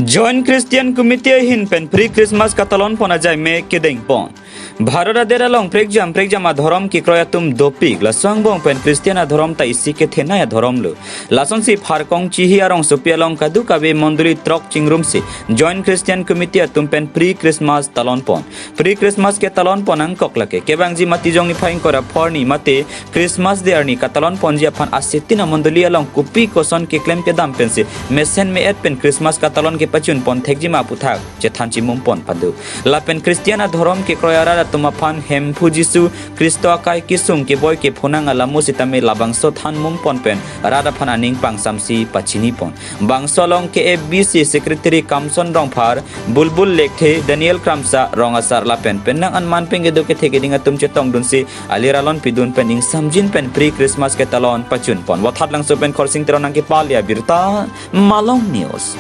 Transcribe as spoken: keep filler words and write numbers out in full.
Joint Christian Committee ahin pen pre-Christmas katalon pon ajai me kedeng pon. Bharat adet along prekjam prekjam adhorom kekroi atum dopik, laso angbong pen Christian adhorom ta isi kethenei adhorom lo. Lasonsi Pharkong Chihi arongsopi along kadokave mondoli throk chingrumsi Joint Christian Committee atum pen pre-Christmas talon pon. Pre-Christmas ketalon pon angkok lake kevangji Matijong niphai ingkoi ra pho arni mate Christmas Day arni katalon ponji aphan asetin amondoli along kopi koson keklem kedam pensi mesen me-et pen Christmas katalon kepachun pon thekji ma aputhak chethan chimum pon pado. Lapen Christian adhorom kekroi arat atum aphan Hemphu Jisu Khristo akai kesung keboi kepho nang alamo sitame labangso than mum pon pen rat aphan aning pangsamsi pachini pon. Bangso along K F B C Secretary Kamson Rongphar, Bulbul Lekthe, Daniel Kramsa, Rong Asar lapen penang anman pen kedo kethe keding atum chetongdunsi alir alon pidun pen ingsamjin pen pre-Christmas ketalon pachun pon. Vothatlangso pen Khorsing Teron nangkepale abirta, Malong News.